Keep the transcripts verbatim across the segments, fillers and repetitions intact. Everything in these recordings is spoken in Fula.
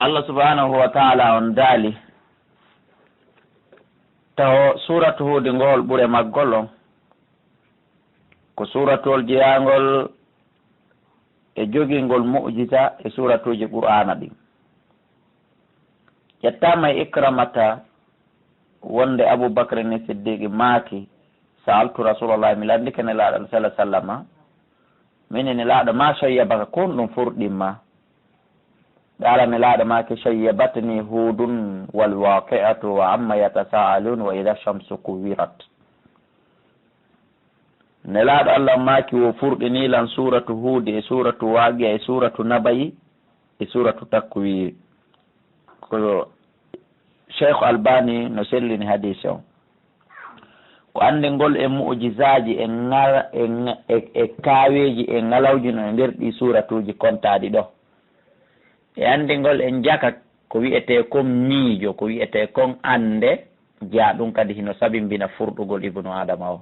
Allah subhanahu wa ta'ala on daali, taho suuratu Huudi ngol ɓure maggol on, ko suuratuwol jeyaangol e jogingol mu'jiza e suuratuuji Qur'aana ɗin. Ƴettaama e Ikramata wonde Abu Bakr ni Siddiqi maaki, "Sa'altu Rasulallah, mi landike Nelaaɗo sallallahu alaihi wasallama, min Nelaaɗo, ma shayyabaka, ko honɗum furɗin ma?" Qala, Nelaaɗo maaki, "Shayyabatni Hudun wal waqi'atu wa amma yatasaalun wa idha shamsu kuwirat." Nelaaɗo Allah maaki, wo furɗini lan suuratu Huudi e suuratu Waaqi'a e suuratu Naba'i e suuratu Takwir. Ko Cheikh Albani no sellini hadiisi on. Ko anndingol e mu'jizaaji e ŋara-, e ŋa-, e, e kaaweeji e ŋalawji no e nder ɗi suuratuuji kontaaɗi ɗo. E anndingol e njaka ko wi'etee kon miijo, ko wi'etee kon annde, jeyaa ɗum kadi hino sabimbina furɗugol Ibnu Aadama o.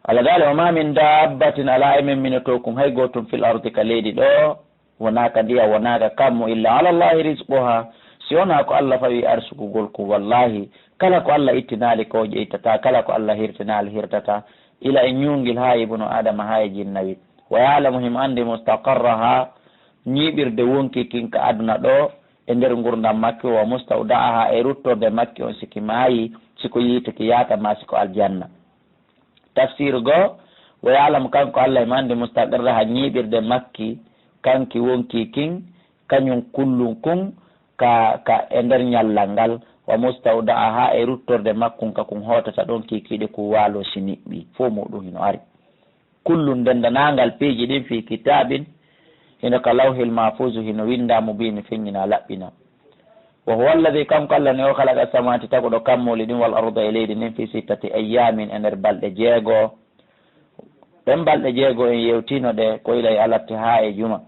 Allah daali, "Wa ma min dabbatin, alaa e men minotoo kun hay gootum, fil ardi, ka leydi ɗo, wonaa ka ndiyam, wonaa ka kammu, illa ala Allahi rizquha, si wonaa ko Allah fawi arsukugol kun. Wallahi, kala ko Allah ittinaali ko ƴeytataa, kala ko Allah hirtinaali hirtataa, ila e ñuungil haa Ibnu Aadama haa e jinnawi. Wa ya'lamu, himo anndi, mustaqarraha, ñiiɓirde wonki kin ka aduna ɗo, e nder ngurndan makki, wa mustawda'aha, e ruttorde makki on, si ki maayi, si ko yiite ki yaata, maa si ko aljanna." Tafsir goo, wa ya'lamu, kanko Allah himo anndi, mustaqarraha, ñiiɓirde makki, kanki wonki kin, kañum kullun kun, ka, ka e nder ñallal ngal, wa mustawda'aha, e ruttorde makkun ka kun hootata ɗon kiikiiɗe kun waaloo si niɓɓii, fow muuɗum hino ari. Kullun, denndanaangal piiji ɗin, fi kitaabin, hino ka lawhil mahfuuzu, hino winndaa, mubiin, feññinaa, laɓɓinaa. Wa huwa alladhi, kanko Allah ni, o khalaqa samawati, taguɗo kammuuli ɗin, wal arda, e leydi ndin, fi sittati ayyaamin, e nder balɗe jeego. Ɗen balɗe jeego en yewtiino ɗe, ko ila e alarti haa e juma.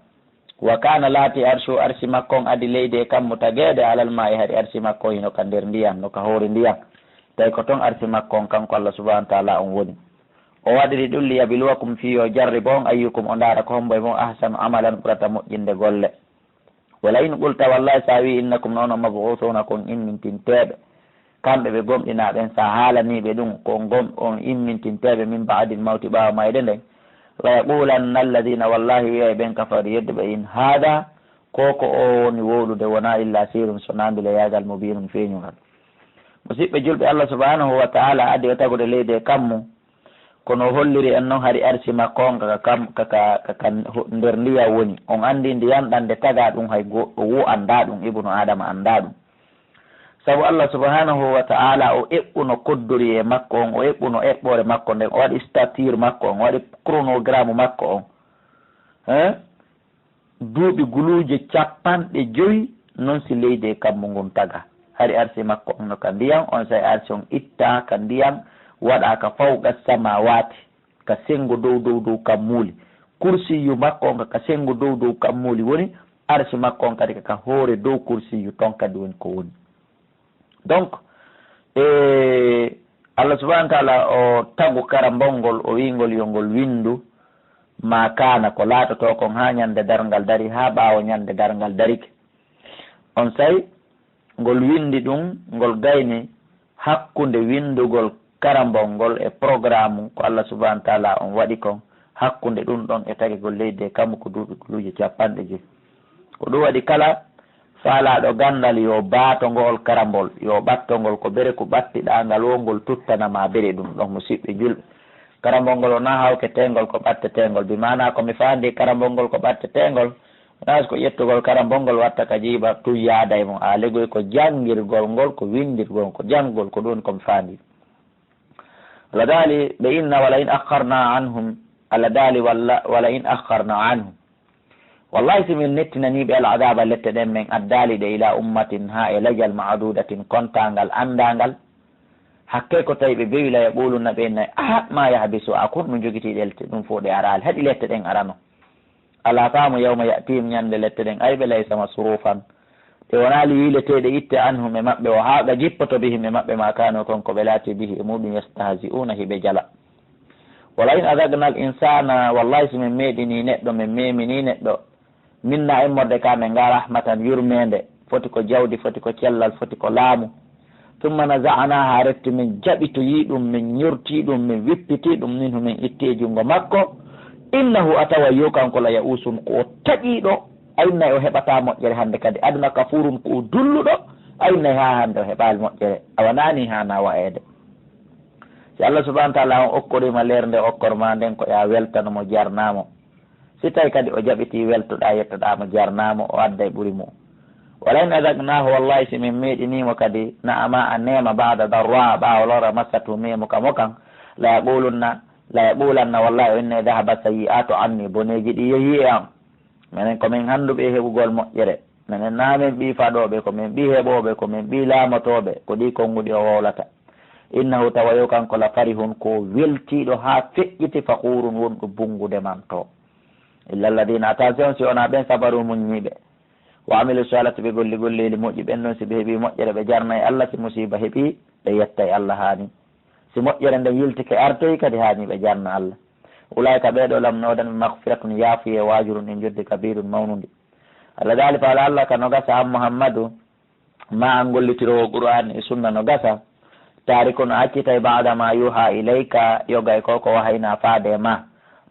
Wa kaana, laati, arshu, arsi makko on, adi, leydi e kammu tageede, alal maa'i, hari arsi makko on hino ka nder ndiyan, no ka hoore ndiyan. Tawi ko ton arsi makko on, kanko Allah subhanahu wa ta'ala on woni. O waɗiri ɗum, liyabluwakum, fii yo jarribo on, ayyukum, o ndaara ko hombo e mon, ahsanu amalan, ɓurata moƴƴinde golle. Wala in qulta, wallahi, sa wi, innakum, non on, mab'uthuna, kon immintinteeɓe. Kamɓe ɓe gomɗinaa ɓen, sa haalanii ɓe ɗum, ko on gom-, on immintinteeɓe, min ba'dil mawti, ɓaawo mayde nden. La yaqulanna alladhina, wallahi, wi'ay ɓen kafaru yedduɓe, in hadha, ko ko o woni wowlude, wonaa illa sihrun, so naa mbileyaagal, mubiinun, feeñungal. Musiɓɓe julɓe, Allah subhanahu wa ta'ala adi o tagude leydi e kammu, kono o holliri en non hari arsi makko on ka, ka kam, ka, ka, ka, ka ho-, nder ndiyan woni. On anndi ndiyan ɗan nde tagaa ɗum hay goɗɗo wo anndaa ɗum, Ibnu Aadama anndaa ɗum. Sabu Allah subhanahu wa ta'ala o eɓɓuno koddoriye makko on, o eɓɓuno eɓɓoore makko nden, o waɗi stature makko on, o waɗi chronogramme makko on. Hein? Duuɓi guluuje capanɗe jowi, non si leydi e kammu ngun taga. Hari arsi makko on no ka ndiyan, on say arsi on itta ka ndiyan, waɗa ka fawqa samawati, ka sengo dow, dow, dow kammuuli. Kursiyu makko on ka, ka sengo dow, dow kammuuli woni, arsi makko on kadi ka, ka hoore dow kursiyu ton kadi woni ko woni. Donc, e, Allah subhanahu wa ta'ala o tagu karambol ngol, o wi'ngol yo ngol winndu, ma kaana, ko laatotoo kon haa ñande darngal dari, haa ɓaawo ñande darngal darike. On say, ngol winndi ɗum, ngol gayni hakkunde winndugol karambol ngol e programme ko Allah subhanahu wa ta'ala on waɗi kon, hakkunde ɗum ɗon e tagegol leydi e kammu ko duuɓi guluuje capanɗe joyi. Ko ɗum waɗi kala faalaaɗo ganndal yo baato ngo'ol karambol, yo ɓatto ngol ko bere ko ɓattiɗaa ngal wo ngol tuttana ma bere ɗum ɗon, musiɓɓe julɓe. Karambol ngol wonaa hawketeengol ko ɓatteteengol, bi maanaa ko mi faandi karambol ngol ko ɓatteteengol, wonaa ko ƴettugol karambol ngol watta ka jiiba tun yaada e mum, aa legoy ko janngirgol ngol, ko winndirgol, ko janngugol, ko ɗum woni ko mi faandi. Allah daali ɓe inna wala in akharna anhum, Allah daali walla, wala in akharna anhum. Wallahi, si min nettinanii ɓe al-adhaaba, lette ɗen, min addaali ɗe, ila ummatin, haa e lajal, ma'duudatin, kontaangal, anndaangal, hakkee ko tawi ɓe bewi, la yaqulunna, ɓe innay, aha, ma yahbisu, a kon ɗum jogitii ɗe lette, ɗum fof ɗe araali, haɗi lette ɗen arano. Alaa faamu, yawma ya'tihim, ñande lette ɗen, ay ɓe laysa masrufan, ɗe wonaa liyiileteeɗe itte, anhum, e maɓɓe, o haaga jippoto, bihim, e maɓɓe, ma kaanu, kon ko ɓe laati, bihi, e muɗum, yastahzi'uuna, hiɓe jala. Wala in adaqna al insana, wallahi, si min meeɗinii neɗɗo, min meeminii neɗɗo, Minna immorde ka men ga rahmatan yurmeende, foti ko jawdi, foti ko cellal, foti ko laamu. Summa naza'naaha, refti men jaɓitoyi ɗum, men ñorti ɗum, men wippiti ɗum, minhu, men itti e junngo makko. Innahu, a tawa yo kanko, la ya'uusun, ko o taƴiiɗo, a innay o heɓataa moƴƴere hannde kadi. Aduna ka furun ko o dulluɗo, a innay haa hannde o heɓaali moƴƴere. Awa naani haana wa'eede. Si Allah subhanahu wa ta'ala on okkorima leer nde okkor ma nden, ko ya weltano mo, jarnaa mo. Si tawi kadi o jaɓitii, weltoɗaa, yettoɗaa mo, jarnaa mo, o adday ɓuri mo. Wala in adaqnaahu, wallahi, si min meeɗinii mo kadi, na'ama, a neema, ba'da darraa, ɓaawo lora, massathu, meemu ka mo kan, la yaqulunna, la yaqulanna, wallahi, o innay, dahaba sayyi'atu anni, boneeji ɗi yehii e am. Menen ko min hannduɓe e heɓugol moƴƴere. Menen naa min ɓii faɗooɓe, ko min ɓii heɓooɓe, ko min ɓii laamotooɓe, ko ɗii konnguɗi o wowlata. Innahu, tawa yo kanko, la farihun, ko weltiiɗo haa feƴƴiti, fakhurun, wonɗo bunngude man to. Illa alladhina, attention, si wonaa ɓen, sabaru, muññiiɓe. Wa amilu salihati, ɓe golli golleeli moƴƴi, ɓen non si ɓe heɓii moƴƴere, ɓe jarnay Allah, si musiiba heɓii, ɓe yettay Allah haani. Si moƴƴere nden yiltike, artoyi kadi, haani ɓe jarna Allah. Ulaa'ika, ɓee ɗoo, lahum, no woodani ɓe, maghfiratun, yaafuyee, wa ajrun, e njoɓdi, kabiirun, mawnundi. Allah daali, fa la'allaka, no gasa, an Muhammadu, ma an gollitiroowo Qur'aan e sunna, no gasa, taarikun, a accitay, ba'da ma yuuhaa ilayka, yoga e ko ko wahaynaa faade e ma.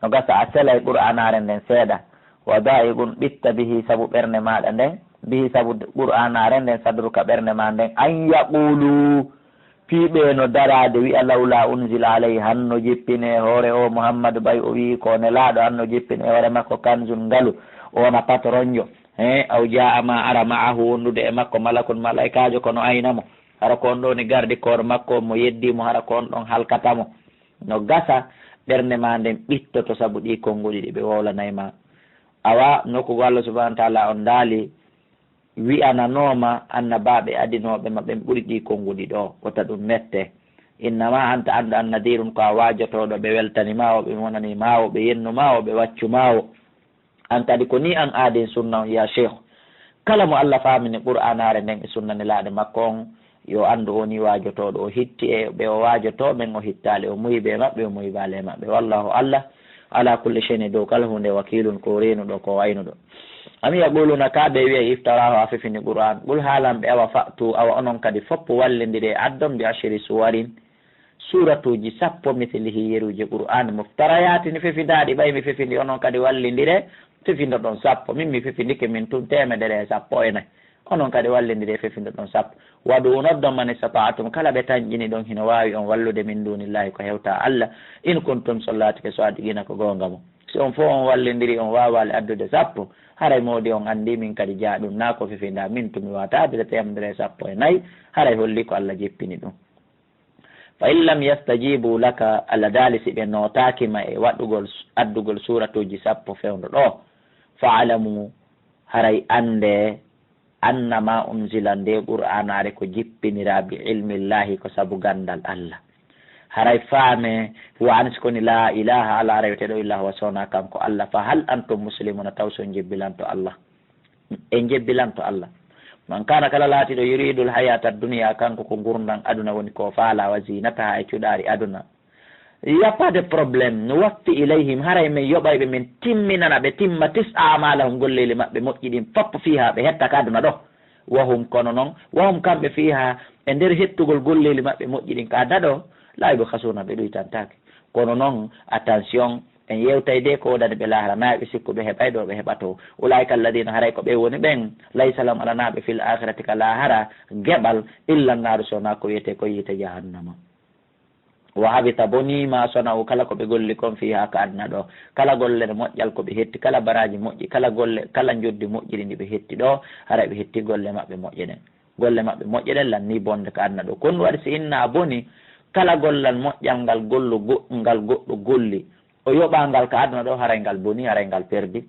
No gasa a selay Qur'aanaare nden seeɗa. Wa daa'iqun, ɓitta, bihi, sabu ɓernde maaɗa nden, bihi, sabu Qur'aanaare nden, sadruka, ɓernde ma nden, an yaqulu, fii ɓe no daraade wi'a, lawla unzila alayhi, han no jippine hoore o Muhammadu, ɓay o wi'i ko nelaaɗo, han no jippine hoore makko kanzun, ngalu, o wona patronjo. He, aw jaa'a, ma ara, ma'ahu, wondude e makko, malakun, malaa'ikaajo, kono ayna mo. Hara ko on ɗoo woni garde corps makko, mo yeddii mo, hara ko on ɗon halkata mo. No gasa ɓernde ma nden ɓittoto sabu ɗii konnguɗi ɗi ɓe wowlanay ma. Awa, nokku goo Allah subhanahu wa ta'ala on daali, wi'ananooma annabaaɓe adinooɓe ma ɓen ɓuri ɗii konnguɗi ɗoo, wota ɗum mette. Innama anta, anndu, an nadirun, ko a waajotooɗo, ɓe weltani ma o, ɓe wonani ma o, ɓe yennu ma o, ɓe waccu ma o. An kadi ko nii an aadin sunna on, ya sheikh. Kala mo Allah faamini Qur'aanaare nden e sunna nelaaɗo makko on, yo anndu o nii waajotooɗo, o hitti e ɓe o waajotoo ɓen, o hittaali, o muyiɓe e maɓɓe, o muyibaali e maɓɓe. Wallahu, Allah, ala kulli shay'in, e dow kala huunde, wakiilun, ko reenuɗo, ko waynuɗo. Am yaquluna, ka ɓe wi'ay, iftaraahu, a fefini Qur'aan. Qul, haalan ɓe, awa fa'tu, awa onon kadi foppu wallindiree, addon, bi ashri suwarin, suuratuuji sappo, mislihi, yeruuji Qur'aan, muftarayaati, ni fefindaaɗi, ɓay mi fefindi, onon kadi wallindiree, fefindoɗon sappo, min mi fefindike min tun teemedere e sappo e nay. Onon kadi wallindiree, fefindoɗon sappo. Wad'u, noddon, man istata'tum, kala ɓe tanƴini ɗon hino waawi on wallude, min duunillaahi, ko hewtaa Allah, in kuntum, so on laatike, saadiqiina, ko goonga mon. Si on fow on wallindiri, on waawaali addude sappo, haray moodi on anndi min kadi jaaɗum naa ko fefindaa, min tun mi waawataa addude teemedere e sappo e nay, haray holli ko Allah jippini ɗum. Fa in lam yastajibu laka, Allah daali, si ɓe nootaaki ma e waɗugol, addugol suuratuuji sappo fewndo ɗoo, fa'lamu, haray anndee, annama unzila, nde Qur'aanaare ko jippiniraa, bi ilmillaahi, ko sabu ganndal Allah. Haray faamee, wa an, si ko nii, laa ilaaha, alaa reweteeɗo illa huwa, so wonaa kanko Allah, fa hal antum muslimuna, taw si on jebbilanto Allah. En jebbilanto Allah. Man kaana, kala laatiiɗo, yuriidul hayaata dunya, kanko ko ngurndan aduna woni ko faalaa, wa ziinataha, e cuɗaari aduna. Il y a pas de problème. Nuwaffi ilayhim, haray men yoɓay ɓe, men timminana ɓe, timma, tis, a'maalahum, golleeli maɓɓe moƴƴi ɗin fop, fiiha, ɓe hetta ka aduna ɗoo. Wa hum, kono non, wa hum, kamɓe, fiiha, e nder hettugol golleeli maɓɓe moƴƴi ɗin ka aduna ɗoo, laa yubkhasuuna, ɓe ɗuytantaake. Kono non, attention, en yewtay de ko wodani ɓe laahara, naa ɓe sikku ɓe heɓay ɗo ɓe heɓatoo. Ulaa'ika alladhiina, haray ko ɓe woni ɓen, laysa lahum, alanaa ɓe, fil aakhirati, ka laahara, geɓal, illa annaaru, so wonaa ko wi'etee ko yiite jahannama. Wa habita, bonii, maa sana'u, kala ko ɓe golli kon, fiihaa, ka aduna ɗoo. Kala golle moƴƴal ko ɓe hetti, kala baraaji moƴƴi, kala golle, kala njoddi moƴƴiri ndi ɓe hetti ɗoo, haray ɓe hetti golle maɓɓe moƴƴe ɗen. Golle maɓɓe moƴƴe ɗen lannii bonde ka aduna ɗoo. Ko ɗum waɗi, si inna a bonii, kala gollal moƴƴal ngal gollo go-, ngal goɗɗo golli, o yoɓaa ngal ka aduna ɗoo, haray ngal bonii, haray ngal perdi.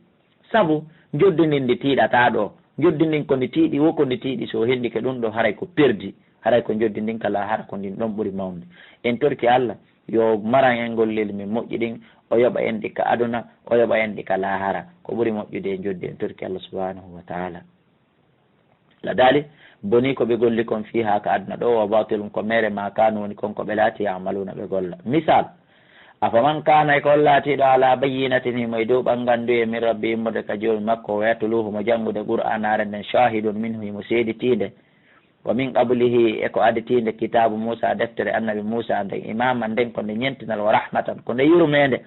Sabu njoddi ndin ndi tiiɗataa ɗoo. Njoddi ndin ko ndi tiiɗi, wo ko ndi tiiɗi, so o hendike ɗum ɗoo, haray ko perdi. Haray ko njoddi ndin ka laahara, ko ndin ɗon ɓuri mawnude. En torki Allah, yo maran en golleeli men moƴƴi ɗin, o yoɓa en ɗi ka aduna, o yoɓa en ɗi ka laahara. Ko ɓuri moƴƴude e njoddi, en torki Allah subhanahu wa ta'ala. La daali, bonii ko ɓe golli kon, fiihaa, ka aduna ɗoo, wa baatilun, ko meere, maa kaanu, woni kon ko ɓe laati, ya'maluuna, ɓe golla. Misal, Afaman kana, e ko on laatiiɗo, ala bayyinatin, himo e dow ɓannganduye, min rabbi, immorde ka joomi makko, wa yatluhu, mo janngude qur'aanaare nden, shahidun minhu, himo seeditiinde, wa min qablihi, e ko aditiinde, kitaabu Muusa, deftere annabi Muusa nden, imaman, nden ko nde ñentinal, wa rahmatan, ko nde yurmeende.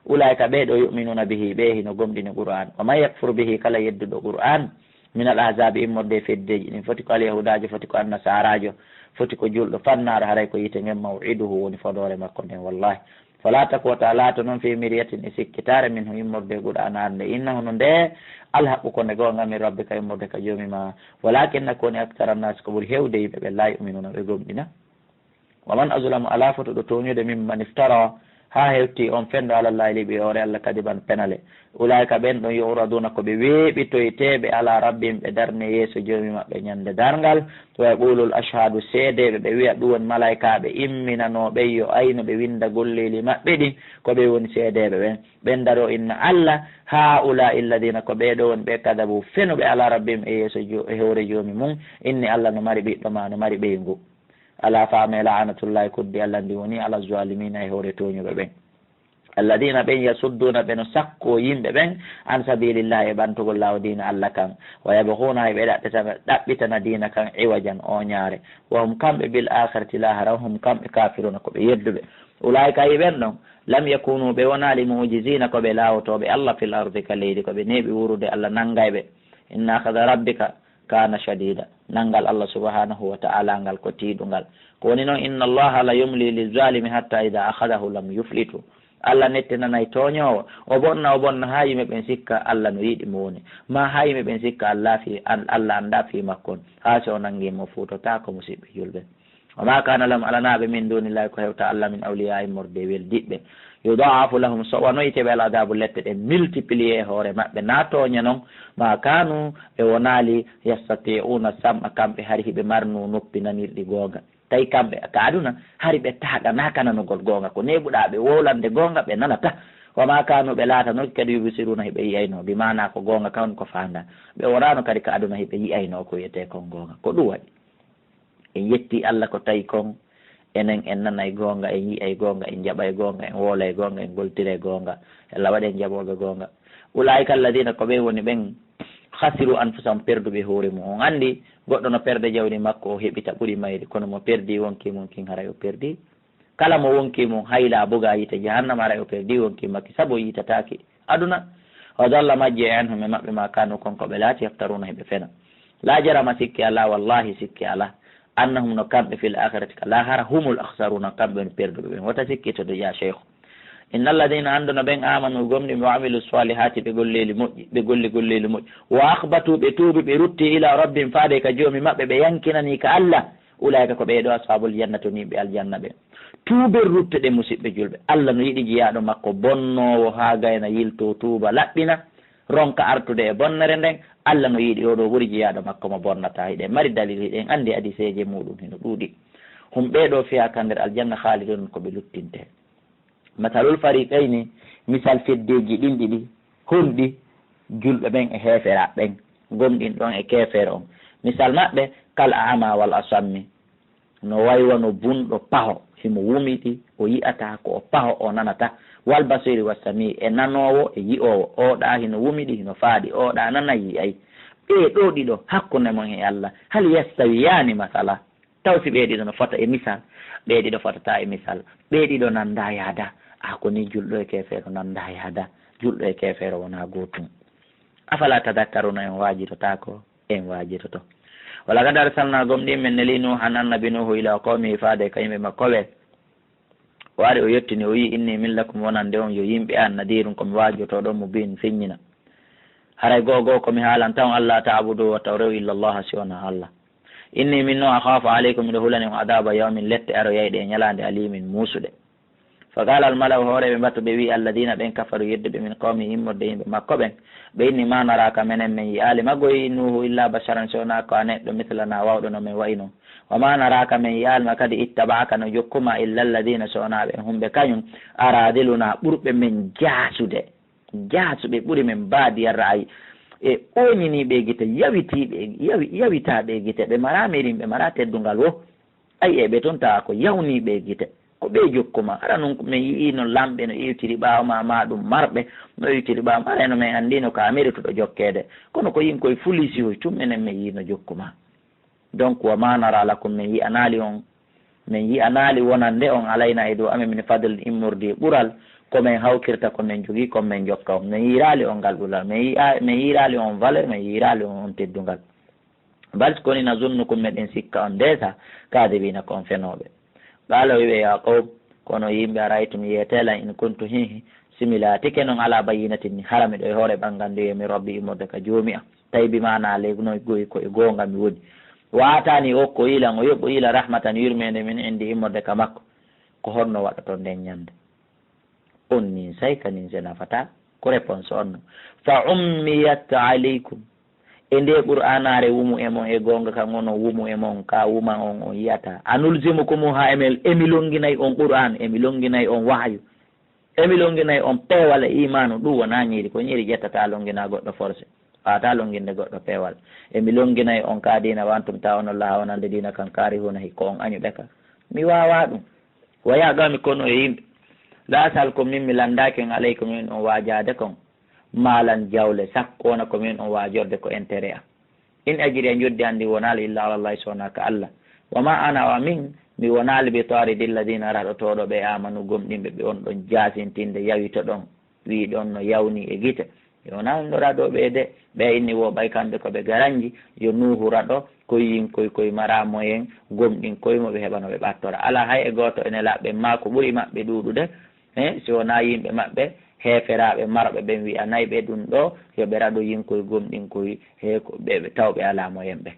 Ulaa'ika, ɓee ɗoo, yu'minuuna bihi, ɓee hino gomɗini Qur'aan. Wa man yakfur bihi, kala yedduɗo Qur'aan, minal ahzaabi, immorde e feddeeji ɗin, foti ko alyahuudaajo, foti ko annasaaraajo, foti ko julɗo fannaaɗo, haray ko yiite ngen, maw'iduhu, woni fodoore makko nden. Wallaahi. Falaa taku, wata laato non, fii miryatin, e sikkitaare, minhu, immorde e Qur'aanaare nde, innahu, no nde, alhaqqu, ko nde goonga, min rabbika, immorde ka Joomi maa. Walaakinna, ko woni, aktara nnaasi, ko ɓuri heewde yimɓe ɓen, laa yu'minuuna, ɓe gomɗina. Wa man azlamu, alaa fotuɗo tooñude, mimman iftara, haa hewti on fenndo, ala Llaahi, liɓi e hoore Alla, kadiban, penale. Ulaa'ika, ɓen ɗon, yu'raduuna, ko ɓe weeɓitoyteeɓe, ala rabbihim, ɓe darne yeeso Joomi maɓɓe ñande darngal. Wa yaqulul ashhadu, seedeeɓe ɓe wi'a, ɗum woni malaa'ikaaɓe imminanooɓe yo aynu ɓe winnda golleeli maɓɓe ɗin, ko ɓe woni seedeeɓe ɓen. Ɓen daroo inna Alla, haa'ulaa'i lladiina, ko ɓee ɗoo woni ɓe, kadabu, fenuɓe, ala rabbihim, e yeeso Jo-, e hoore Joomi mum, inni Alla no mari ɓiɗɗo maa no mari ɓeyngu. Alaa faamee, la'anatullaahi, koddi Alla ndin woni ala zaalimiina, e hoore tooñuɓe ɓen. Alladiina, ɓen, yasudduuna, ɓe no sakkoo yimɓe ɓen, an sabiilillaahi, e ɓantugol laawo diina Alla kan, wa yabghuunahaa, ɓe ɗaɓɓitana, ɗaɓɓitana diina kan, iwajan, ooñaare, wa hum, kamɓe, bil aakhirati, laahara, hum, kamɓe, kaafiruuna, ko ɓe yedduɓe. Ulaa'ika, ayi ɓen ɗon, lam yakuunuu, ɓe wonaali, mu'jiziina, ko ɓe laawotooɓe Alla, fil ardi, ka leydi, ko ɓe neeɓi wuurude, Alla nanngay ɓe. Inna akhadha rabbika kaana shadiida. Nanngal Alla subhaanahu wa ta'aalaa ngal ko tiiɗungal. Ko woni non, inna Allaha la yumli lizzaalimi hatta idaa akhadahu lam yuflitu. Alla nettinanay tooñoowo, o bonna, o bonna haa yimɓe ɓen sikka Alla no yiɗi mo woni, maa haa yimɓe ɓen sikka Alla fii, an-, Alla anndaa fii makko on, haa si o nanngii mo fuutotaako, musiɓɓe julɓe. Wa maa kaana lahum, alanaa ɓe, min duunillaahi, ko hewta Alla, min awliyaa, immorde e weldiɓɓe. Yudaa'afu lahum, sowanoyte ɓe, al adaabu, lette ɗen multiplier e hoore maɓɓe, naa tooña non, maa kaanu, ɓe wonaali, yastati'uuna sam'a, kamɓe hari hiɓe marnoo noppi nanirɗi goonga. Tawi kamɓe ka aduna, hari ɓe taaɗanaaka nanugol goonga, ko neeɓuɗaa ɓe wowlande goonga, ɓe nanata. Wa maa kaanu, ɓe laatanooki kadi, yubsiruuna, hiɓe yi'aynoo, bi maanaa ko goonga kan ko faandaa. Ɓe wonaano kadi ka aduna hiɓe yi'aynoo ko wi'etee kon goonga. Ko ɗum waɗi. En yettii Alla ko tawi kon, enen en nanay goonga, en yi'ay goonga, en jaɓay goonga, en woolay goonga, en goltiray goonga. Yalla waɗen jaɓooɓe goonga. Ulaa'ika alladiina, ko ɓen woni ɓen, khasiru anfusahum, perduɓe hoore mum. On anndi, goɗɗo no perda jawdi makko, o heɓita ɓuri mayri, kono mo perdi wonkii mum kin, haray o perdi. Kala mo wonkii mum haylaa, bugaa yiite jahannama, haray o perdi wonkii makki, sabu o yiitataaki aduna. Wa dalla, majji, anhum, e maɓɓe, maa kaanu, kon ko ɓe laati, yaftaruuna, hiɓe fena. Laa jarama, sikke alaa, wallaahi, sikke alaa, annahum, no kamɓe, fil aakhirati, ka laahara, humul akhsaruuna, kamɓe woni perduɓe ɓen. Wota sikkitoɗon, yaa Sheykhu. Inna alladiina, anndu no ɓen, aamanu, gomɗi, wa amilu saalihaati, ɓe golleeli moƴƴi, ɓe golli golleeli moƴƴi. Wa akhbatuu, ɓe tuubi, ɓe rutti, ilaa rabbihim, faade ka Joomi maɓɓe, ɓe yankinanii ka Alla. Ulaa'ika, ko ɓee ɗoo, ashaabul jannati, woni yimɓe aljanna ɓen. Tuuben, ruttoɗen, musiɓɓe julɓe. Alla no yiɗi jiyaaɗo makko bonnoowo haa gayna, yiltoo, tuuba, laɓɓina, ronka artude e bonnere nden. Alla no yiɗi, oo ɗoo ɓuri jiyaaɗo makko mo bonnataa. Hiɗen mari dalil, hiɗen anndi hadiiseeje muuɗum hino ɗuuɗi. Hum, ɓee ɗoo, fiihaa, ka nder aljanna, khaaliduuna, ko ɓe luttintee. Masalul fariqayni, misal feddeeji ɗin ɗiɗi, honɗi? Julɓe ɓen e heeferaaɓe ɓen, gomɗinɗo on e keefeero on. Misal maɓɓe, kal a'maa wal asammi, no way wano bunɗo paho, himo wumiɗi, o yi'ataa, ko o paho, o nanataa. Wal basiiri was samii, e nanoowo e yi'oowo, oo ɗaa hino wumiɗi, hino faaɗi, oo ɗaa nanay, yi'ay. Ɓee ɗoo ɗiɗo, hakkunde mon e Alla, hal yastawiyaani masala? Taw si ɓee ɗiɗo no fota e misal? Ɓee ɗiɗo fotataa e misal. Ɓee ɗiɗo nanndaa yaadaa. A, ko nii julɗo e keefeero nanndaa yaadaa. Julɗo e keefeero wonaa gootum. Afalaa tadakkaruuna, en waajidotaako? En waajitoto. Walaqad arsalnaa, gomɗii men nelii Nuuhan, annabi Nuuhu, ilaa qawmihi, faade ka yimɓe makko ɓe. O ari, o yettini, o wi'i, innii, min lakum, wonande on yo yimɓe an, nadiirun, ko mi waajotooɗo on, mubiin, feññina. Haray go'o go'o ko mi haalanta on, allaa ta'buduu, wota on rew, illa Allaha, si wonaa Alla. Innii, min non, akhaafu alaykum, miɗo hulani on, adaaba yawmin, lette aroyayɗe e ñalaande, aliimin, muusuɗe. Fa qaala al mala'u, hooreeɓe mbatu ɓe wi'i, alladiina, ɓen, kafaru, yedduɓe, min qawmihi, immorde yimɓe makko ɓen, ɓe inni, maa naraaka, menen men yi'aali ma goy Nuuhu, illaa basharan, si wonaa ko a neɗɗo, mithlana, waawɗo no men wa'i non. Wa maa naraaka, men yi'aali ma kadi, ittaba'aka, no jokku ma, illa alladiina, si wonaa ɓen humɓe kañum, araadiluna, ɓurɓe men jaasude, jaasuɓe ɓuri men baadiya ra'ayi, e ooñiniiɓe gite, yawitiiɓe, yawi-, yawitaaɓe gite, ɓe maraa mirin, ɓe maraa teddungal wo. Ayi, e ɓe tun tawa ko yawniiɓe gite. Ko ɓe jokku ma. Hara nun men yi'ii no lamɓe no iwtiri ɓaawo ma, maa ɗum marɓe no iwtiri ɓaawo ma. Hara no men anndi no ka meritu ɗo jokkeede. Kono ko yin koye fulisiyoy tun enen men yi'ii no jokku ma. Donc, wa ma nara lakum, men yi'anaali on, men yi'anaali wonande on alayna e dow amen min fadl, immorde e ɓural, ko men hawkirta ko men jogii kon men jokka on. Men yi'iraali on ngal ɓural, men yi'a-, men yi'iraali on valeur, men yi'iraali on, on teddungal. Bal koni nazunnukum, meɗen sikka on deesa, kaadibiina, ko on fenooɓe. Qaala o wi'i ɓe, yaa qawm, kono yimɓe, araytum, yeetee lan, in kuntu, hihi, si mi laatike non, alaa bayyinatin, ni hara miɗo e hoore ɓannganndiye min rabbi, immorde ka joomi am. Tawi bi maanaa ley noy goy ko e goonga mi woni. Wa aataani, o okkoyi lan, o yoɓɓoyi lan, rahmatan, yurmeende, min indi, immorde ka makko. Ko honno waɗoton nden ñannde? On nin say ka nin se nafataa, ko réponse on no. Fa ummiyat alaykum. E nde Qur'aanaare wumu e mon, e goonga kan onon wumu e mon, ka wuman on, on yi'ataa. Anulzimukumuha, emi, emi lonnginay on Qur'aan, emi lonnginay on wahayu. Emi lonnginay on peewal e iimaanu, ɗum wonaa ñiiri, ko ñiiri ƴettataa lonngina goɗɗo forcé. Waawataa lonnginde goɗɗo peewal. Emi lonnginay on ka diina, wa antum ta'lamunaha, wonande diina kan, kaarihuuna, hikka on añuɓe ka. Mi waawaa ɗum. Wa yaa qawmi, kono e yimɓe. Laa as'alukum, min mi lanndaaki on, alaykum, min on waajaade kon. Maalan, jawle, sakko wona ko min on waajorde ko intérêt am. In ajriya, njoddi an ndin wonaali, illa ala Allahi, so wonaa ka Alla. Wa ma ana, wa min, mi wonaali, bi taaridi alladina, raɗotooɗo ɓe, amanu, gomɗinɓe ɓe, on ɗon jaasintinde, yawito ɗon, wi'i ɗon no yawni e gite. Mi wonaali ɗo raɗooɓe de, ɓe inni wo ɓay kamɓe ko ɓe garanji, yo Nuuhu raɗo, koy yin koy koy mara moyen, gomɗin koy mo ɓe heɓa no ɓe ɓattora. Alaa hay e gooto e nelaaɓe ɓen, maa ko ɓuri maɓɓe ɗuuɗude, eh, si wonaa yimɓe maɓɓe, heeferaaɓe marɓe ɓen wi'anay ɓe ɗum ɗo, yo ɓe raɗo yinkoy gomɗinkoy, he ko ɓe, ɓe taw ɓe alaa moyen ɓe.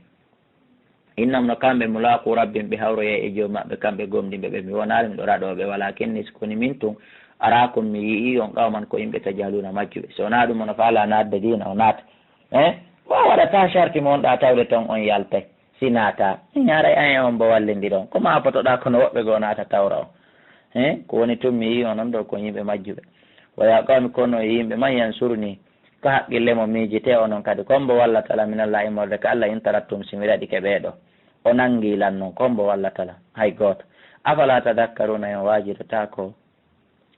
Innahum, no kamɓe, mulaqu rabbihim, ɓe hawroyay e Joomi maɓɓe, kamɓe gomɗinɓe ɓe. Mi wonaali miɗo raɗoo ɓe, walakinni, si koni min tun, araakum, mi yi'ii on, qawman, ko yimɓe, tajhaluuna, majjuɓe. Si wonaa ɗum, on faalaa naatde diina, o naata. Eh? Mo waɗataa sarti mo wonɗaa tawde ton, on yaltay. Si naataa, mi haray an e on mbo wallindiron. Ko maa potoɗaa kono woɓɓe goo naata tawra on. He? Ko woni tun mi yi'i onon ɗoo ko yimɓe majjuɓe. Wa yaa qawmi, kono e yimɓe, man yansuruni, ko haqqille mo miijitee onon kadi, ko mbo wallata lan, minallaahi, immorde ka Alla, in tarattum, si mi raɗike ɓee ɗoo. O nangii lan non, ko mbo wallata lan? Hay gooto. Afalaa tadakkaruuna, on waajidotaako?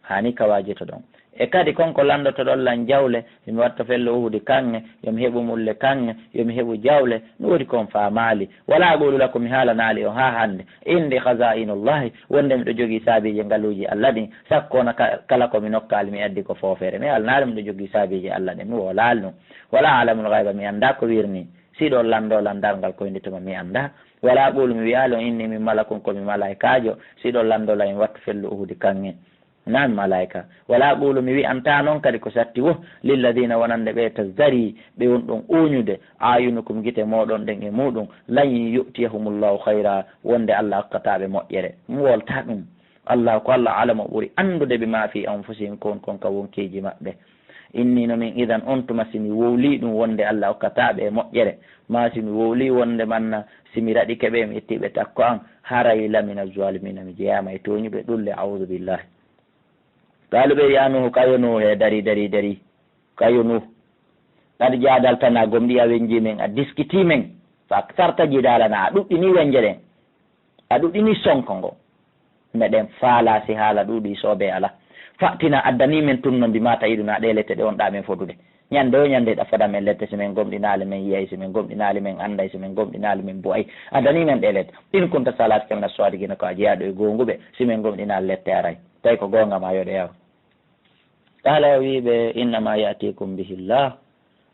Haani ka waajitoɗon. E kadi kon ko lanndotoɗon lan jawle, yo mi watto fello Uhudi kaŋŋe, yo mi heɓu mulle kaŋŋe, yo mi heɓu jawle, mi woodi kon faamaali. Walaa aquulu lakum, mi haalanaali on haa hannde, indi khazaa'inullaahi, wonde miɗo jogii saabiiji ngaluuji Alla ɗin, sakko wona ka-, kala ko mi nokkaali mi addi ko foofere. Mi haalanaali miɗo jogii saabiiji Alla ɗin, mi woolaali ɗum. Walaa a'lamul ghayba, mi anndaa ko wirnii. Si hiɗon lanndoo lan darngal koynde tuma, mi anndaa. Walaa aquulu, mi wi'aali on, inni min malakun, ko mi malaa'ikaajo. Si hiɗon lanndoo lan, mi watto fello Uhudi kaŋŋe. Naa mi malaa'ika. Walaa aquulu, mi wi'antaa non kadi ko satti wo, lilladiina, wonande ɓe, tazdari, ɓe wonɗon uuñude, a'yunukum, gite mooɗon ɗen e muuɗum, lan yu'tiyahumullaahu khayra, wonde Alla okkataa ɓe moƴƴere. Mi wooltaa ɗum. Allaahu, ko Alla, a'lamu, o ɓuri anndude, bimaa fii anfusihim, ko woni kon ka wonkiiji maɓɓe. Inni, no min, idan, on tuma, si mi wowlii ɗum wonde Alla okkataa ɓe moƴƴere, maa si mi wowlii wonde manna, si mi raɗike ɓe, mi ittii ɓe takko an, haray lamina zaalimiina, mi jeyaama e tooñuɓe ɗulle, a'uudu billaahi. Qaalu, ɓe wi'i, yaa Nuuhu, kayo Nuuhu, he, darii, darii, darii. Kayo Nuuhu. Qad jaadaltanaa, gomɗii a wennjii men, a diskitii men. Fa aksarta jidaalanaa, a ɗuɗɗinii wennje ɗen. A ɗuɗɗinii sonko ngo. Meɗen faalaa si haala ɗuuɗii soobee alaa. Fa'tinaa, addanii men tun non, bimaa ta'idunaa, ɗee lette ɗe wonɗaa men fodude. Ñannde wo ñannde hiɗa foda men lette, si men gomɗinaali men yi'ay, si men gomɗinaali men annday, si men gomɗinaali men bu'ay. Addanii men ɗee lette. In kunta, si a laatike, mina saadiqiina, ko a jeyaaɗo e goonguɓe, si men gomɗinaali lette aray. Tawi ko goonga maa, yo ɗe yaw. Qaala, o wi'i ɓe, innamaa ya'tiikum bihillaah.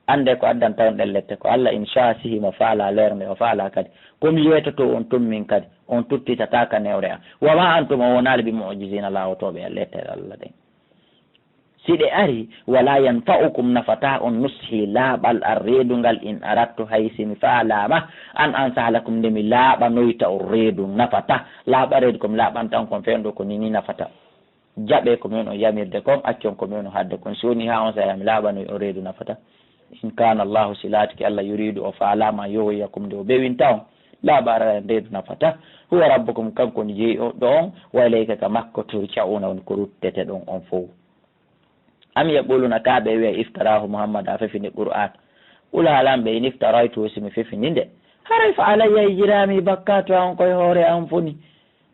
Anndee ko addanta on ɗen lette ko Alla, in shaa, si himo faalaa, leernde o faalaa kadi. Ko mi yeetotoo on tun min kadi, on tuttitataa ka newre am. Wa maa antum, on wonaali, bimu'jiziina, laawotooɓe e lette Alla ɗen. Si ɗe arii, walaa yanfa'ukum, nafataa on, nushii, laaɓal an reedungal, in arattu, hay si mi faalaama, an ansaha lakum, nde mi laaɓanoyta on reedu, nafataa. Laaɓal reedu ko mi laaɓanta on kon fewndo ko nii nii nafata. Jaɓee ko mi woni on yamirde kon, accon ko mi woni on haɗde kon. Si wonii haa on saa'i mi laaɓanoy on reedu, nafata. In kaana Allaahu, si laatike Alla, yuriidu, o faalaama, an yughwiyakum, nde o bewinta on, laaɓal an reedu, nafata. Huwa rabbukum, kanko woni jeyɗo on, wa ilayhi, ka makko, turja'uuna, woni ko rutteteɗon on fow. Am yaquluuna, kaa ɓe wi'ay, iftaraahu, Muhammad a fefini Qur'aan. Qul, haalan ɓe, in iftaraytuhu, si mi fefini nde, haray fa alayya ijraami, bakkaatu an ko e hoore an foni.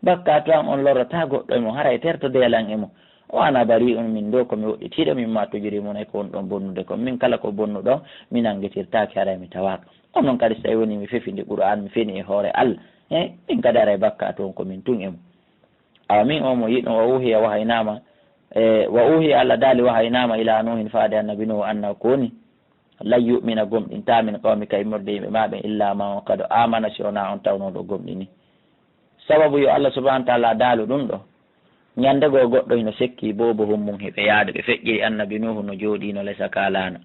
Bakkaatu an on lorrataa goɗɗo e mo, haray tertodee lan e mo. Wa ana bari'un, min ɗoo ko mi woɗɗitiiɗo, mimma tujrimuuna, e ko on ɗon bonnude kon. Min kala ko bonnuɗon, mi nanngitirtaake, haray mi tawaaka. Onon kadi, si tawii wonii mi fefi ndi Qur'aan, mi feni e hoore Alla, he, min kadi haray bakkaatu on ko min tun e mo. Awa min o mo yiɗon, wa uuhiya, wahaynaama, e, wa uuhiya, Alla daali, wahaynaama ilaa Nuuhin, faade Annabi Nuuhu, annahu, ko woni, lan yu'mina, gomɗintaa, min qawmika, immorde yimɓe maa ɓen, illaa man qad aamana, si wonaa on tawnooɗo gomɗini. Sababu yo Alla subhaanahu wa ta'aalaa daalu ɗun ɗoo, ñannde goo goɗɗo hino sekki boobohun mun hiɓe yaade, ɓe feƴƴiri Annabi Nuuhu no jooɗii no lesa ka laana.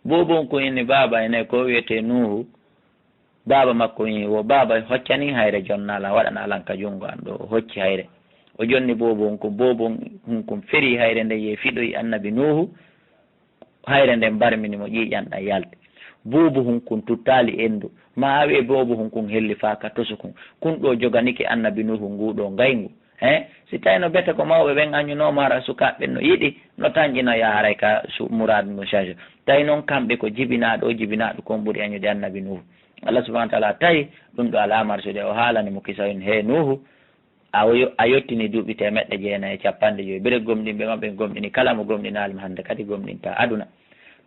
Boobohun kun inni baaba ene ko wiyetee Nuuhu, baaba makko wi'i, wo baaba, hoccanii hayre, jonnaa lan, waɗanaa lan ka junngo an ɗoo. O hocci hayre. O jonni boobohun kun, boobohun kun ferii hayre nden, yehi fiɗoyi Annabi Nuuhu. Hayre nden barmini mo, ƴiiƴan ɗan yalti. Boobohun kun tuttaali enndu. Ma a wi'e boobohun kun hellifaaka tosu kun. Kun ɗoo joganike Annabi Nuuhu nguu ɗoo ngayngu. He? Si tawii no bete ko mawɓe ɓen añunoo, mara sukaaɓe ɓen no yiɗi, no tanƴinoya haray ka su-, muraadu ndun change. Tawi non kamɓe ko jibinaaɗo o jibinaaɗo kon ɓuri añude Annabi Nuuhu. Alla subhaanahu wa ta'aalaa tawi ɗun ɗoo alaa marsude, o haalani mo kisa on, he Nuuhu, a yo-, a yottinii duuɓi teemeɗɗe jeenayi e cappanɗe jowi. Bire gomɗinɓe maa ɓen gomɗini, kala mo gomɗinaali ma hannde kadi gomɗintaa aduna.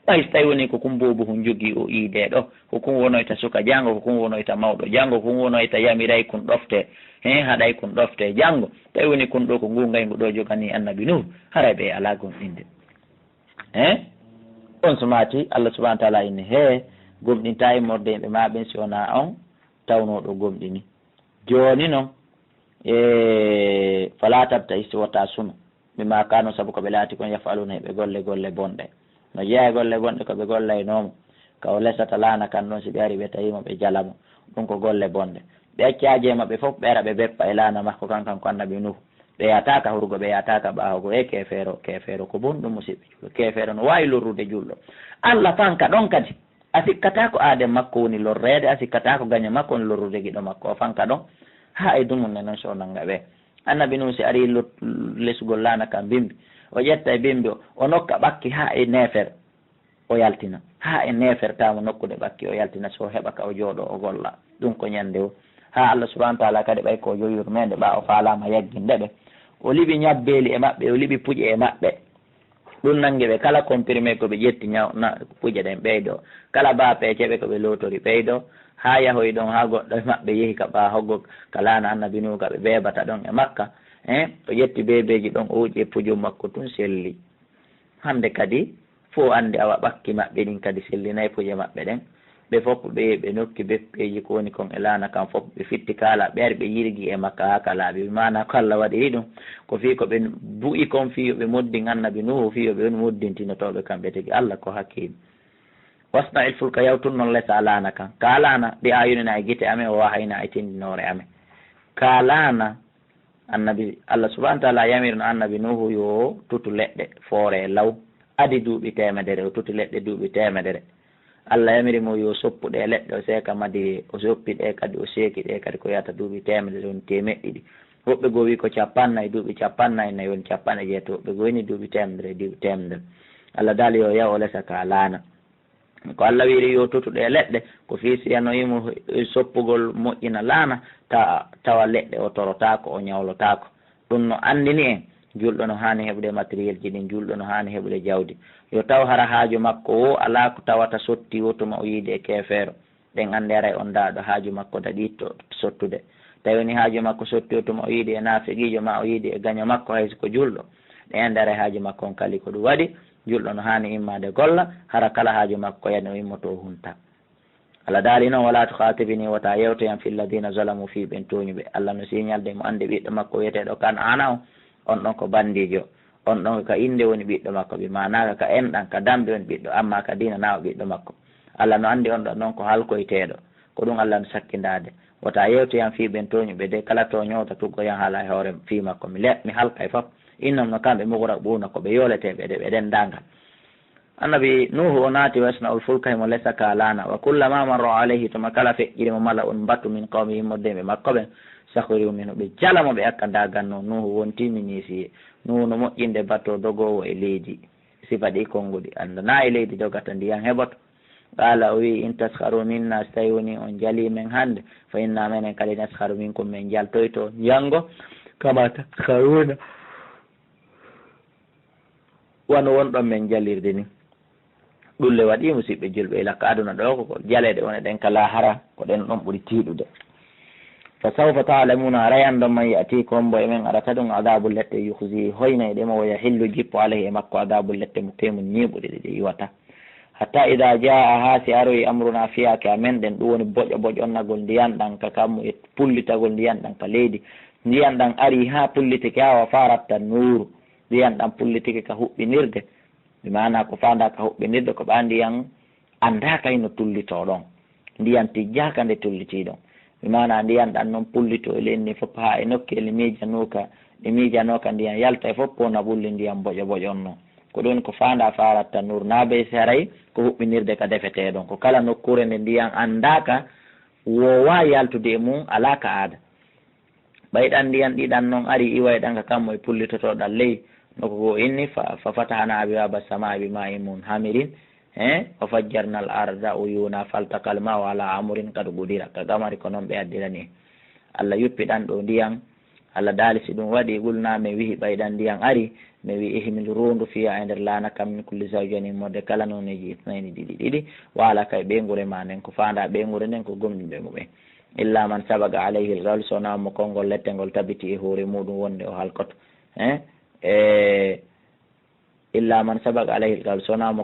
Ɓay si tawii wonii ko kun boobohun jogii o iidee ɗoo, ko kun wonoyta suka janngo, ko kun wonoyta mawɗo janngo, ko kun wonoyta yamiray kun ɗoftee, hee, haɗay kun ɗoftee janngo. Tawi wonii kun ɗoo ko nguu ngayngu ɗoo joganii Annabi Nuuhu, haray ɓe alaa gomɗinde. Hee? On sumaati, Alla subhaanahu wa ta'aalaa inni, hee, gomɗintaa immorde yimɓe maa ɓen si wonaa on tawnooɗo gomɗini. Jooni non, e, falaa tabta'is, wota sunu. Bimaa kaanu, sabu ko ɓe laati kon, yaf'aluuna, heɓe golle, golle bonɗe. No jeyaa e golle bonɗe ko ɓe gollaynoo mo, ka o lesata laana kan ɗon, si ɓe ari ɓe tawi mo, ɓe jala mo. Ɗun ko golle bonɗe. Ɓe acca haaje maɓɓe fof, ɓe ara ɓe beppa e laana makko kan, kanko Annabi Nuuhu. Ɓe yahtaaka hurgo, ɓe yahtaaka ɓaawo goo. E keefeero, keefeero ko bonɗun, musiɓɓe juulɓe. Keefeero no waawi lorrude juulɗo. Alla fanka ɗon kadi. A sikkataa ko aaden makko woni lorreede, a sikkataa ko gaño makko woni lorrude giɗo makko, o fanka ɗon. Haa e dumunne non si o nannga ɓe. Annabi Nuuhu si arii lot-, lesugol laana kan bimbi, o ƴetta e bimbi o, o nokka ɓakki haa e neefer, o yaltina. Haa e neefer tawa mo nokkude ɓakki, o yaltina, si o heɓa ka o jooɗoo, o golla. Ɗun ko ñannde o. Haa Alla subhaanahu wa ta'aalaa kadi ɓay ko o yo yurmeende, ɓaa o faalaama yagginde ɓe. O liɓi ñabbeeli e maɓɓe, o liɓi puƴe e maɓɓe. Ɗun nanngi ɓe, kala comprimé ko ɓe ƴetti ñaw-, na-, puƴe ɗen ɓeydoo. Kala baa peeceɓe ko ɓe lootori ɓeydoo. Haa yahoyi ɗon, haa goɗɗo e maɓɓe yehi ka ɓaa hoggo ka laana Annabi Nuuhu ka ɓe beebata ɗon e Makka. Eh, o ƴetti beebeeji ɗon, o wuƴi e pujum makko tun selli. Hannde kadi, fow anndi awa ɓakki maɓɓe ɗin kadi sellinay puje maɓɓe ɗen. Ɓe fof ɓe, ɓe nokki beppeeji ko woni kon e laana kan fof, ɓe fitti kaala ɓeer, ɓe yirgi e makka haa ka laaɓi. Bi maana ko Alla waɗiri ɗum, ko fii ko ɓe bu'i kon fii yo ɓe moddin Annabi Nuuhu, fii yo ɓe woni moddintinotooɓe kamɓe tigi. Alla ko hakiim. Wasna'il fulka, yawtun non lesa laana kan. Ka laana, ɗi ayunina e gite amen, o wahayna e tindinoore amen. Ka laana, Annabi, Alla subhaanahu wa ta'aalaa yamirno Annabi Nuuhu yo tutu leɗɗe foore law, adi duuɓi teemedere, o tuti leɗɗe duuɓi teemedere. Alla yamiri mo yo soppu ɗee leɗɗe, o seeka Madiyee, o soppi ɗe kadi, o seeki ɗe kadi ko yahata duuɓi teemedere, woni teemeɗɗe ɗiɗi. Woɓɓe goo wi'i ko cappannayi, duuɓi cappannayi nayi, woni cappanɗe jeetati. Woɓɓe goo wi'i duuɓi teemedere, duuɓi teemedere. Alla daali yo yahu o lesa ka laana. Ko Alla wi'iri yo tutu ɗee leɗɗe, ko fii si yanoyi mo soppugol moƴƴina laana, ta-, tawa leɗɗe o torotaako, o ñawlotaako. Ɗum no anndini en, juulɗo no haani heɓude matériel ji ɗin, juulɗo no haani heɓude jawdi. Yo taw hara haaju makko woo alaa ko tawata sotti woo tuma o yiidi e keefeero. Ɗen anndi haray on daaɗo haaju makko daɗii to sottude. Tawi woni haaju makko sotti o tuma o yiidi e naafiqiijo maa o yiidi e gaño makko hay si ko juulɗo. Ɗen anndi haray haaju makko on kali ko ɗum waɗi. Juulɗo no haani immaade golla, hara kala haaju makko ko yani o immoto o hunta. Alla daali noon, "Walaa tukhaatibnii, wota yewtoyam, fii lladiina zalamuu, fii ɓen tooñuɓe." Alla no siiñalde mo annde ɓiɗɗo makko wiyeteeɗo Kan'aana on, on ɗon ko banndiijo. On ɗon ka innde woni ɓiɗɗo makko, bi maanaa ka enɗan, ka dambe woni ɓiɗɗo, ammaa ka diina naa o ɓiɗɗo makko. Alla no anndi on ɗon noon ko halkoyteeɗo. Ko ɗum Alla no sakkindaade. Wota yewtoyam fii ɓen tooñuɓe de, kala tooñoowo ta tuggoyam haala e hoore fii makko. Mi le-, mi halkay fof. Innahum, no kamɓe, mughraquuna, ko ɓe yooleteeɓe de, ɓe denndaangal. Annabi Nuuhu o naati, "Wasna'il fulka", himo lesa ka laana. "Wa kullamaa marra alayhi", tuma kala feƴƴiri mo mala'un mbatu, "min qawmihi", immorde yimɓe makko ɓen, "sakhiruu minhu", ɓe jala mo, ɓe akka ndaagan no Nuuhu wonti minisiye. Nuuhu no moƴƴinde bato dogoowo e leydi. Sifa ɗi konnguɗi. Annda na e leydi dogata, ndiyan heɓoto. Qala, o wi'i, in taskharu minna, so tawi woni on jalii men hannde, fa inna menen kadi naskharu minkum, men jaltoyto janngo, kama taskharuna, wano wonɗon men jalirde ni. Ɗum le waɗi, musiɓɓe julɓe, ila ka aduna ɗo, ko jaleeɗe woni ɗen ka laahara, ko ɗen ɗon ɓuri tiiɗude. Fa sawfa ta'lamuna, aray anndon man ya'tikum, mbo e men arata ɗum, adabu lette, yukhzi, hoynayɗe mo, wa yahillu, jippo, alayhi, e makko, adabu lette, mo kemu ñiiɓuɗe ɗe ɗe iwata. Hatta idha jaa, haa si aroyi, amruna, fiyaake amen ɗen, ɗum woni boƴo boƴonnagol ndiyan ɗan ka kammu e pullitagol ndiyan ɗan ka leydi. Ndiyan ɗan ari haa pullitike haa wa faratta nuuru. Ndiyan ɗan pullitike ka huɓɓinirde. Bi maana ko faandaa ka huɓɓinirde ko ɓaa ndiyan anndaaka hino tullitoo ɗon. Ndiyan tijjaaka nde tullitii ɗon. Bi maana ndiyan ɗan non pullitoo e leydi fof haa e nokkeeli miijanooka, ɗi miijanooka ndiyan yalta e fof pona ɓulli ndiyan boƴo boƴo on non. Ko ɗun ko faandaa faratta nuuru, naa bee saray ko huɓɓinirde ka defetee ɗon. Ko kala nokkuure nde ndiyan anndaaka, woowaa yaltude e mun, alaa ka aada. Ɓay ɗan ndiyan ɗiɗan non ari iway ɗan ka kammu e pullitotoo ɗan ley, no ko goo inni, fa, fa fatahna abwaaba samaa'i bima'in munhamirin, eh, wa fajjarna al arda uyuuna faltaqa al ma'u ala amurin qad qudira. Ka qamari ko non ɓe addirani. Allah yuppi ɗan ɗoo ndiyan, Allah daali si ɗum waɗi, qulna, men wi'i ɓay ɗan ndiyan ari, men wi'i ihmil ruundu fiha e nder laana kan min kulli zawjayni mode kala nooneeji isnayni ɗiɗi ɗiɗi, wa alaka e ɓeynguure maa nden, ko faandaa ɓeynguure nden ko gomɗinɓe mumen. Illa man sabaqa alayhi al-qawl, so wonaa mo konngol lette ngol tabiti e hoore muuɗum wonde o halkoto. Eh? E, illa man sabaqa alayhi al-qawl, so wonaa mo